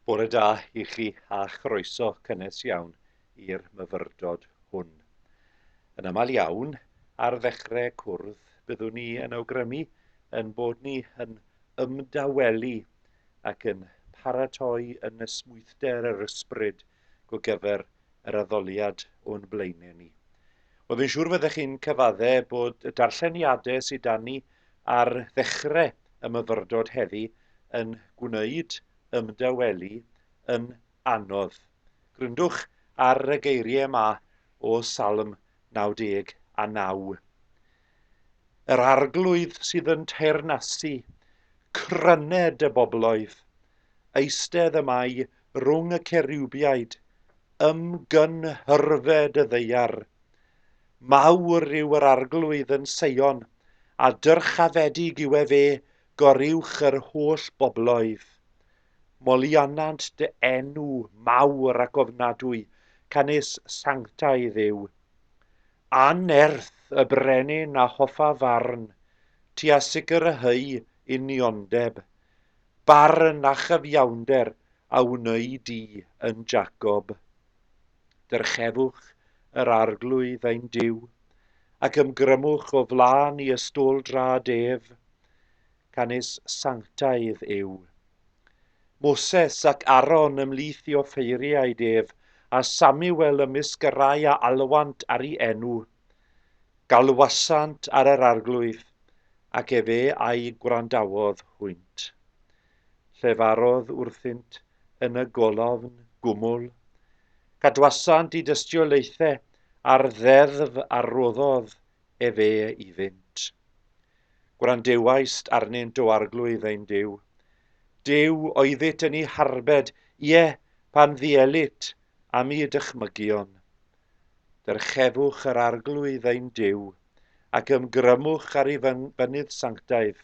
Bore da i chi a chroeso cynnes iawn i'r myfyrdod hwn. Yn aml iawn, ar ddechrau cwrdd, byddwn ni yn awgrymu yn bod ni yn ymdawelu ac yn paratoi yn esmwythder yr ysbryd gogyfer yr addoliad o'n blaenau ni. Wel, fi'n siŵr fyddech chi'n cyfadde bod y darlleniadau sydd dan ni ar ddechrau y myfyrdod heddi yn gwneud ymdawelu yn anodd. Gryndwch ar y geiriau yma o Salm 99. Yr arglwydd sydd yn teyrnasu, cryned y bobloedd, eistedd y mae rhwng y ceriwbiaid, ymgynhyrfed y ddaear. Mawr yw yr Arglwydd yn Seion, a dyrchafedig yw efe goruwch yr holl bobloedd. Moliannant dy enw mawr ac ofnadwy, canys sanctaidd yw. Anerth y brenin a hoffa farn, ti a sicrhei uniondeb. Barn a chyfiawnder a wnei di yn Jacob. Dyrchefwch yr Arglwydd ein Duw, ac ymgrymwch o flaen i ystôl drad ef, canys sanctaidd yw. Moses ac Aaron ymhlith i offeiriaid ef, a Samuel ymysg y rhai a alwant ar ei enw. Galwasant ar yr Arglwydd, ac efe a'i gwrandawodd hwynt. Llefarodd wrthynt yn y golofn gwmwl. Cadwasant i dystiolaethau a'r ddeddf a roddodd efe iddynt. Gwrandewaist arnynt, O Arglwydd ein Duw. Duw oeddit yn eu harbed, ie, pan ddielid am eu dychmygion. Dyrchefwch yr Arglwydd ein Duw, ac ymgrymwch ar ei fynydd sanctaidd,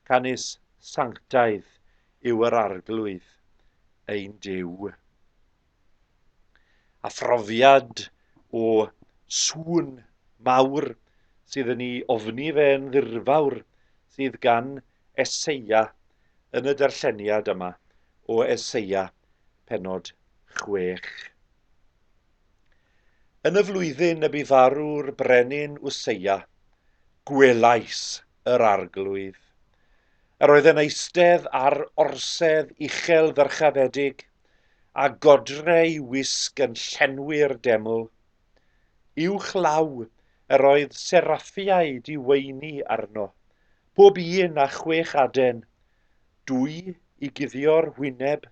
canys sanctaidd yw yr Arglwydd ein Duw. A phrofiad o sŵn mawr sydd yn ei ofni fe'n ddirfawr sydd gan Eseia yn y darlleniad yma o Eseia pennod 6. Yn y flwyddyn y bu farw'r brenin Usseia, gwelais yr arglwydd. Yr oedd yn eistedd ar orsedd uchel ddyrchafedig, a godre ei wisg yn llenwi'r deml. Uwch law yr oedd seraffiaid i weini arno, pob un â chwech aden, dwy i guddio'r wyneb,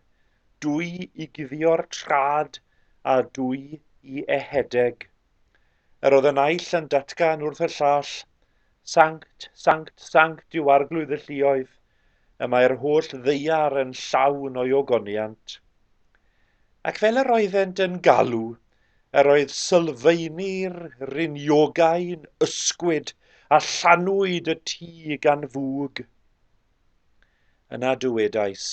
dwy i guddio'r trad a dwy i ehedeg. Yr oedd y naill yn datgan wrth y llall, Sanct, sanct, sanct yw arglwydd y lluoedd, y mae'r holl ddaear yn llawn o'i ogoniant. Ac fel yr oeddent yn galw, yr oedd sylfaeni'r riniogau'n ysgwyd a llanwyd y tŷ gan fwg. Yna dywedais,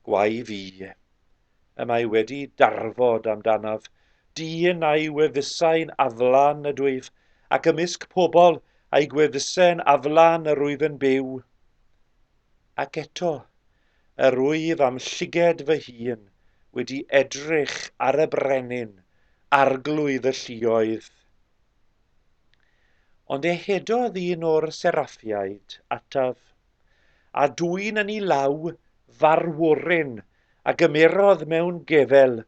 Gwae fi, y mae wedi darfod amdanaf, dyn a'i wefusau'n aflan ydwyf, ac ymysg pobl a'i gwefusau'n aflan yr wyf yn byw. Ac eto, yr wyf am llyged fy hun wedi edrych ar y brenin, arglwydd y lluoedd. Ond ehedodd un o'r seraffiaid ataf, a dwyn yn ei law farworyn a gymerodd mewn gefel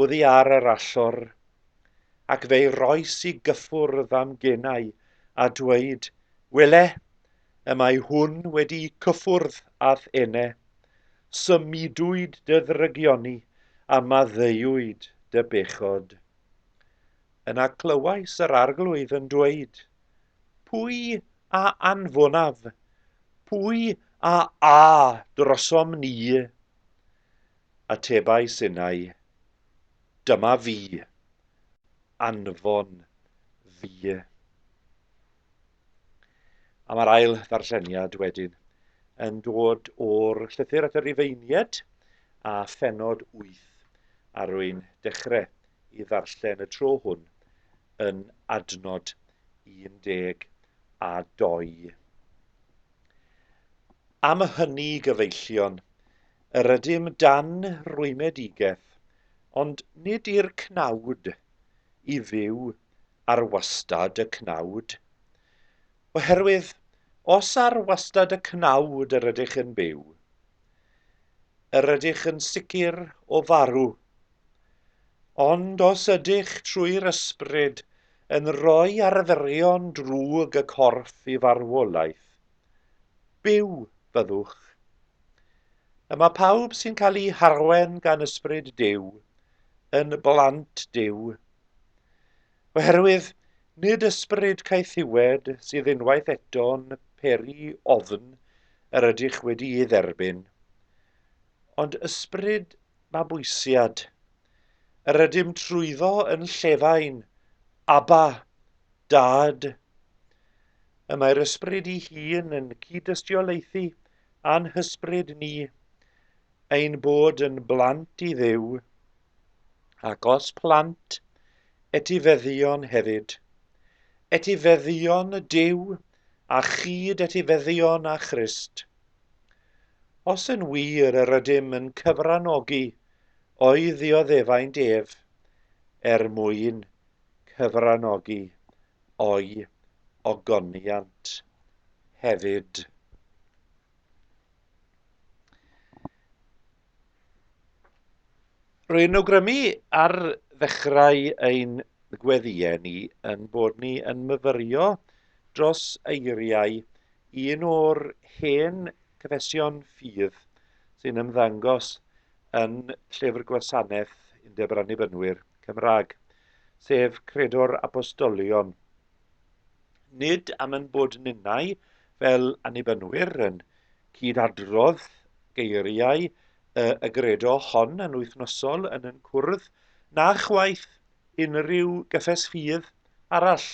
oddi ar yr allor, ac fe'i roes i gyffwrdd â'm genau, a dweud, Wele, y mae hwn wedi cyffwrdd â'th ene, symudwyd dy ddrygioni, a maddeuwyd dy bechod. Yna clywais yr Arglwydd yn dweud, Pwy a anfonaf? Pwy a a drosom ni? Atebais innau, Dyma fi, anfon fi. A mae'r ail ddarlleniad wedyn yn dod o'r llythyr at y Rufeiniaid a phenod 8 a rwy'n dechrau i ddarllen y tro hwn yn adnod 12. Am hynny, gyfeillion, Yr ydym dan rwymedigaeth, ond nid i'r cnawd, i fyw ar wastad y cnawd. Oherwydd, os ar wastad y cnawd yr ydych yn byw, yr ydych yn sicr o farw. Ond os ydych trwy'r ysbryd yn rhoi arferion drwg y corff i farwolaeth, byw fyddwch. Y mae pawb sy'n cael eu harwen gan ysbryd Duw yn blant Duw. Oherwydd nid ysbryd caethiwed sydd unwaith eto'n peri ofn yr ydych wedi'i dderbyn, ond ysbryd mabwysiad, yr ydym trwyddo yn llefain, Abba, Dad. Y mae'r ysbryd ei hun yn cyd-dystiolaethu â'n hysbryd ni, ein bod yn blant i Dduw, ac os plant, etifeddion hefyd. Etifeddion Duw a chyd etifeddion â Christ. Os yn wir yr ydym yn cyfranogi o'i ddioddefaint ef, er mwyn cyfranogi o'i ogoniant hefyd. Rwy'n awgrymu ar ddechrau ein gweddïau ni yn bod ni yn myfyrio dros eiriau un o'r hen cyffesion ffydd sy'n ymddangos yn Llyfr Gwasanaeth Undeb yr Annibynwyr Cymraeg, sef Credo'r Apostolion. Nid am ein bod ninnau fel Annibynwyr yn cyd-adrodd geiriau y, y gredo hon yn wythnosol yn yn cwrdd, na chwaith unrhyw gyffes ffydd arall,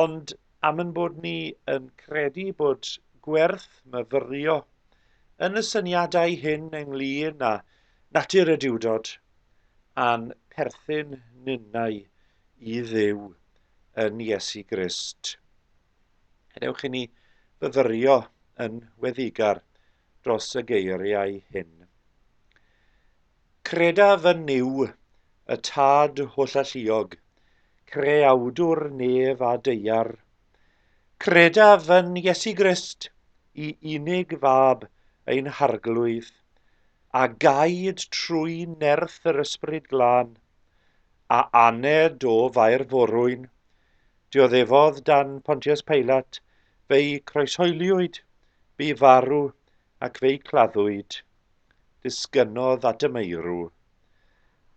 ond am ein bod ni yn credu bod gwerth myfyrio yn y syniadau hyn ynglyn â natur y Duwdod a'n perthyn ninnau i Dduw yn Iesu Grist. Gadewch i ni fyfyrio yn weddigar dros y geiriau hyn. Credaf yn Nuw, y Tad hollalluog, creawdwr nef a daear. Credaf yn Iesu Grist, i unig fab ein Harglwydd, a gaed trwy nerth yr Ysbryd Glân, a aned o Faer Forwyn. Dioddefodd dan Pontius Pilate, fe'i croeshoeliwyd, bu farw ac fe'i claddwyd. Disgynnodd at y meirw.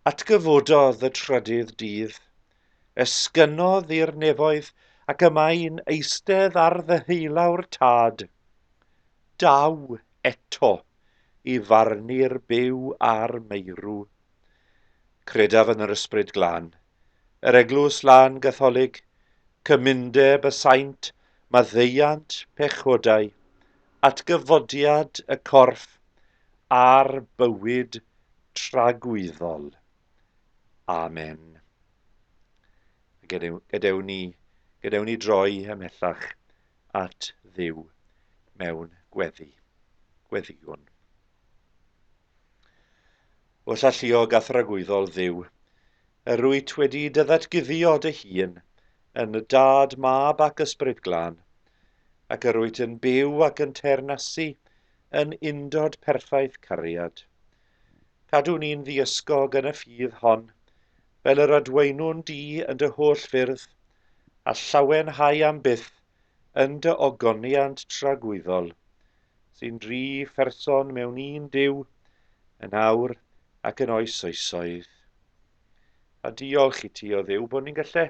Atgyfododd y trydydd dydd. Esgynnodd i'r nefoedd ac y mae'n eistedd ar ddeheulaw'r Tad. Daw eto i farnu'r byw a'r meirw. Credaf yn yr Ysbryd Glân, yr Eglwys Lân Gatholig, cymundeb y saint, maddeuant pechodau, atgyfodiad y corff, a'r bywyd tragwyddol. Amen. Gadewn ni, gadewn ni droi ymhellach at Dduw mewn gweddi. Gweddïwn. Oll alluog a thragwyddol Dduw, yr wyt wedi dy ddatguddio dy hun yn y Dad, Mab ac Ysbryd Glân, ac yr wyt yn byw ac yn teyrnasu yn undod perffaith cariad. Cadw ni'n ddiysgog yn y ffydd hon, fel yr adwaenwn di yn dy holl ffyrdd, a llawenhau am byth yn dy ogoniant tragwyddol. sy'n dri pherson mewn un Duw, yn awr ac yn oes oesoedd. A diolch i ti, o Dduw, bod ni'n gallu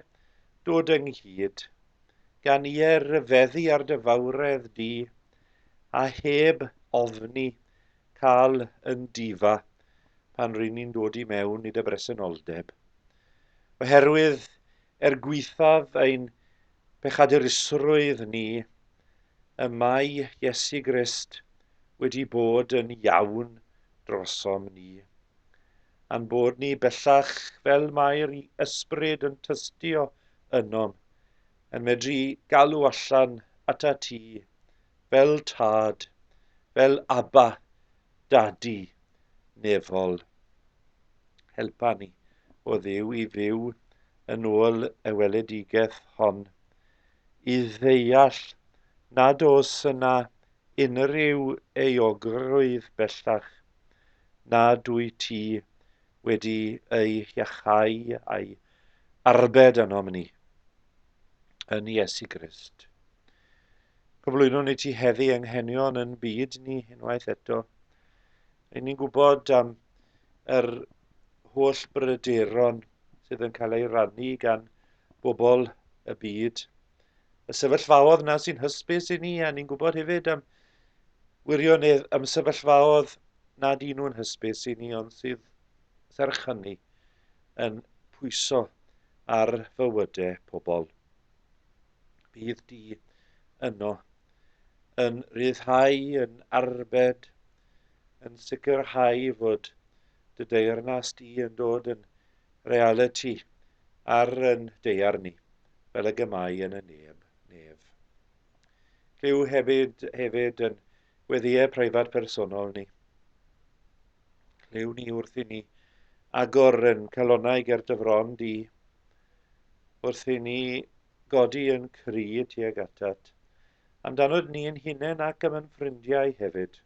dod ynghyd, gan ie ryfeddu ar dy fawredd di, a heb ofni cael yn difa pan ry'n ni'n dod i mewn i dy bresenoldeb. Oherwydd er gwaethaf ein pechadurusrwydd ni, y mae Iesu Grist wedi bod yn iawn drosom ni, a'n bod ni bellach fel mae'r Ysbryd yn tystio ynom, yn medru galw allan atat ti, fel Tad, fel Abba, Dadi nefol. Helpa ni, o Dduw, i fyw yn ôl y weledigaeth hon, i ddeall nad oes yna unrhyw euogrwydd bellach nad wyt ti wedi ei hiachau a'i arbed ynom ni yn Iesu Grist. Cyflwynwn i ti heddi anghenion yn byd ni unwaith eto. Ry'n ni'n gwybod am yr holl bryderon sydd yn cael ei rannu gan bobl y byd. Y sefyllfaoedd na sy'n hysbys i ni, a ni'n gwybod hefyd am wirionedd am sefyllfaoedd nad un nhw'n hysbys i ni, ond sydd serch hynny yn pwyso ar fywydau pobl. Bydd di yno yn rhyddhau, yn arbed, yn sicrhau fod dy deyrnas di yn dod yn realiti ar yn deiar ni, fel ag y mae yn y neb, nef. Clyw hefyd, hefyd yn gweddïau preifat personol ni. Clyw ni wrth i ni agor yn calonnau ger dy fron di, wrth i ni godi yn cri tuag atat, amdanod ni yn hunain ac am yn ffrindiau hefyd.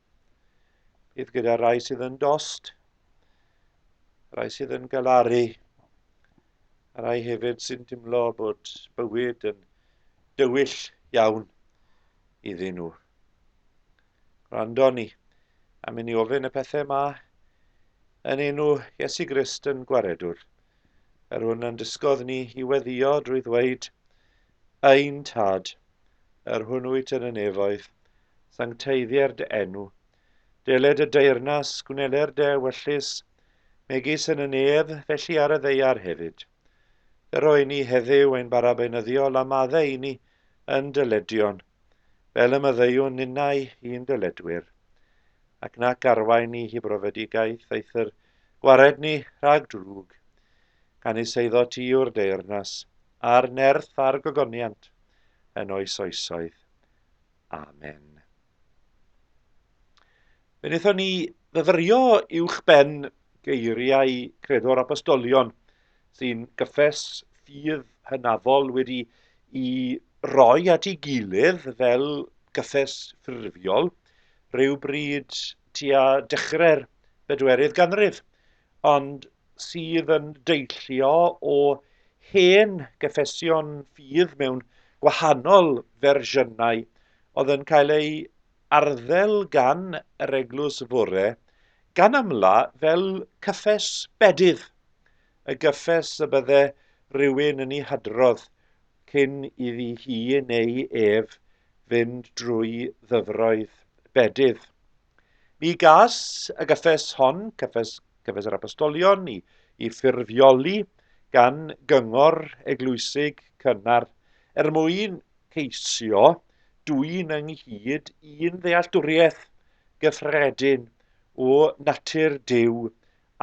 Bydd gyda rai sydd yn dost, rai sydd yn galaru, a rai hefyd sy'n teimlo bod bywyd yn dywyll iawn iddyn nhw. Gwrando ni, am i ni ofyn y pethau yma yn enw Iesu Grist yn Gwaredwr. Yr hwn a'n dysgodd ni i weddïo drwy ddweud, Ein Tad, yr hwn wyt yn y nefoedd, sancteiddier dy enw. Deled y deyrnas, gwneler dy ewyllys, megis yn y nef, felly ar y ddaear hefyd. Dyro i ni heddiw ein bara beunyddiol a maddau i ni yn dyledion, fel y maddeuwn ninnau i'n dyledwyr. Ac nac arwain ni i brofedigaeth, eithr Gwared ni rhag drwg, canys eiddo ti yw'r deyrnas, a'r nerth a'r gogoniant, yn oes oesoedd. Amen. Fe wnaethon ni fyfyrio uwch ben geiriau Credo'r Apostolion, sy'n gyffes ffydd hynafol wedi i roi at ei gilydd fel gyffes ffurfiol rhywbryd tua dechrau'r bedwerydd ganrif, ond sydd yn deillio o hen gyffesion ffydd mewn gwahanol fersiynau oedd yn cael ei arddel gan yr Eglwys Fore, gan amla fel cyffes bedydd, y gyffes y bydde rhywun yn ei hadrodd cyn iddi hi neu ef fynd drwy ddyfroedd bedydd. Mi gas y gyffes hon, cyffes, cyffes yr Apostolion, i, i ffurfioli gan gyngor eglwysig cynnar er mwyn ceisio dwyn ynghyd un ddealltwriaeth gyffredin o natur Duw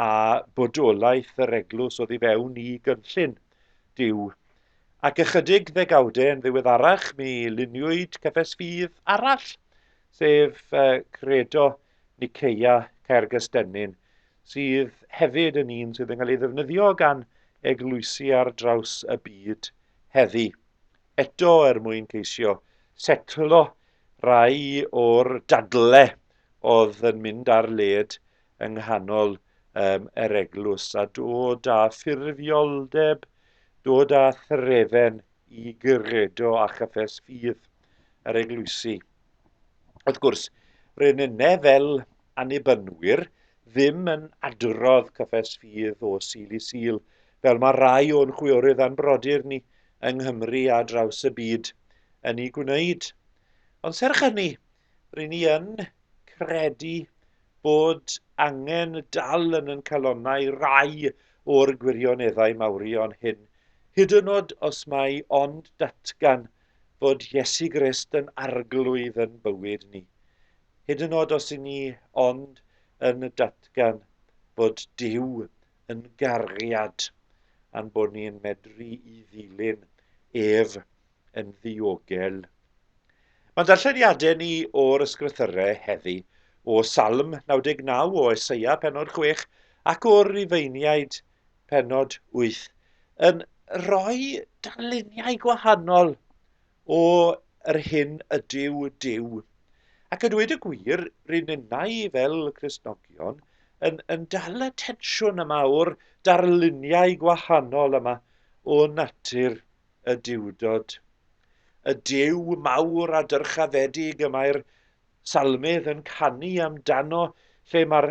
a bodolaeth yr eglwys oddi fewn i gynllun Duw. Ac ychydig ddegawdau yn ddiweddarach mi luniwyd cyffes ffydd arall, sef Credo Nicaea Caergystennin, sydd hefyd yn un sydd yn cael ei ddefnyddio gan eglwysi ar draws y byd heddi. Eto er mwyn ceisio setlo rai o'r dadle oedd yn mynd ar led yng nghanol um, yr eglwys a dod â ffurfioldeb, dod â threfen i gredo a chyffes ffydd yr eglwysi. Wrth gwrs, rŷn ninne fel Annibynwyr ddim yn adrodd cyffes ffydd o Sul i Sul, fel mae rai o'n chwiorydd a'n brodyr ni yng Nghymru a draws y byd yn ei gwneud. Ond serch hynny, ry'n ni yn credu bod angen dal yn yn calonnau rai o'r gwirioneddau mawrion hyn, hyd yn oed os mai ond datgan fod Iesu Grist yn arglwydd yn bywyd ni. Hyd yn oed os i ni ond yn datgan fod Duw yn gariad a'n bod ni'n medru i ddilyn ef yn ddiogel. Mae'n darlleniadau ni o'r ysgrythyrau heddi O Salm 99, o Eseia penod 6 ac o'r Rufeiniaid penod 8, yn rhoi darluniau gwahanol o yr hyn ydyw Duw. Ac a dweud y gwir, rŷn ninnau fel Cristnogion yn, yn dal y tensiwn yma o'r darluniau gwahanol yma o natur y Duwdod. Y Duw mawr a dyrchafedig y mae'r salmydd yn canu amdano lle mae'r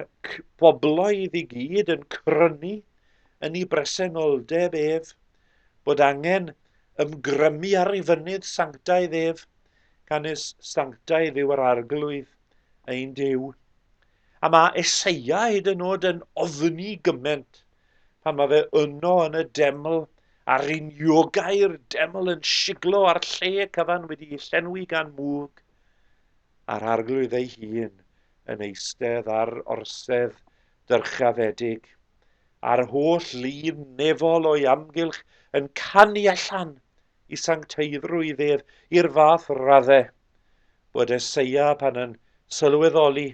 bobloedd i gyd yn crynu yn ei bresenoldeb ef, bod angen ymgrymu ar ei fynydd sanctaidd ef, canys sanctaidd yw yr Arglwydd ein Duw. A mae Eseia hyd yn oed yn ofni gymaint pan mae fe yno yn y deml a'r uniogau'r deml yn siglo a'r lle cyfan wedi'i llenwi gan mwg a'r Arglwydd ei hun yn eistedd ar orsedd dyrchafedig, a'r holl lun nefol o'i amgylch yn canu allan i sancteiddrwydd ef i'r fath radde, bod Eseia pan yn sylweddoli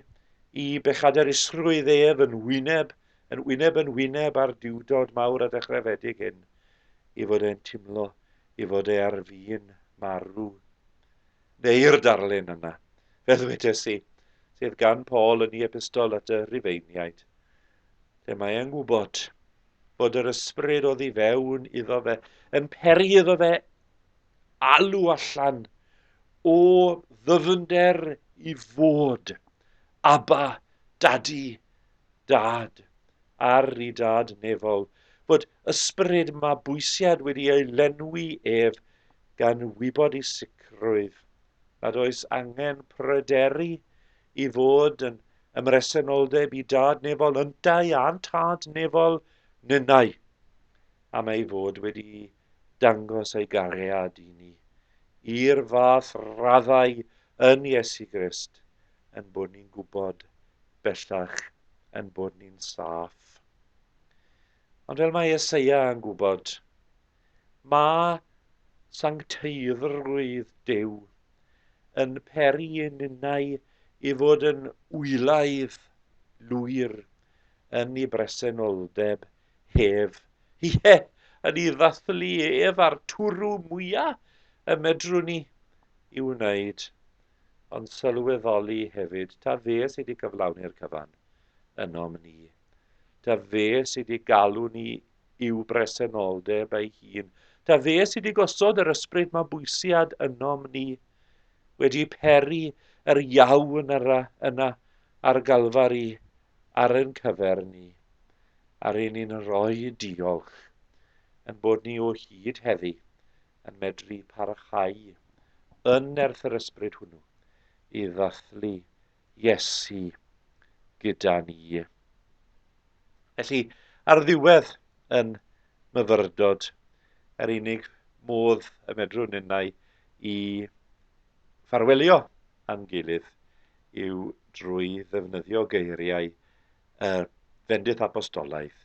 i bechaderusrwydd ef yn wyneb yn wyneb yn wyneb â'r duwdod mawr a dechrefedig hyn, i fod e'n timlo i fod e ar fin marw. Neu'r darlun yna, fe ddwedes i, sydd gan Paul yn ei epistol at y Rhufeiniaid, lle mae e'n gwybod bod yr ysbryd oddi fewn iddo fe yn peri iddo fe alw allan o ddyfnder i fod Abba, Dadi, Dad, ar i Dad nefol, fod ysbryd mabwysiad wedi ei lenwi ef gan wybod i sicrwydd nad oes angen pryderu i fod yn ymresenoldeb i Dad nefol yntau a'n Tad nefol ninnau, am ei fod wedi dangos ei gariad i ni i'r fath raddau yn Iesu Grist yn bod ni'n gwybod bellach yn bod ni'n saff. Ond fel mae Eseia yn gwybod, mae sancteiddrwydd Duw yn peri i ninnau i fod yn wylaidd lwyr yn ei bresenoldeb hef. Ie, yn ei ddathlu ef a'r twrw mwya y medrwn ni i wneud. Ond sylweddoli hefyd, ta fe sydd wedi cyflawni'r cyfan ynom ni. Ta fe sydd wedi galw ni i'w bresenoldeb ei hun. Ta fe sydd wedi gosod yr ysbryd mabwysiad ynom ni, wedi peri yr iawn yna, yna ar Galfari ar ein cyfer ni, a ry'n ni'n rhoi diolch yn bod ni o hyd heddi yn medru parhau yn nerth yr ysbryd hwnnw i ddathlu Iesu gyda ni. Felly, ar ddiwedd yn myfyrdod, yr unig modd y medrwn ninnau i ffarwelio â'n gilydd yw drwy ddefnyddio geiriau y fendith apostolaidd,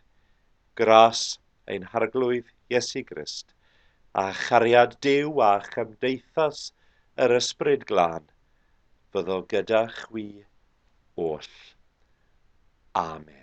Gras ein Harglwydd Iesu Grist, a chariad Duw a chymdeithas yr Ysbryd Glân, fyddo gyda chwi oll. Amen.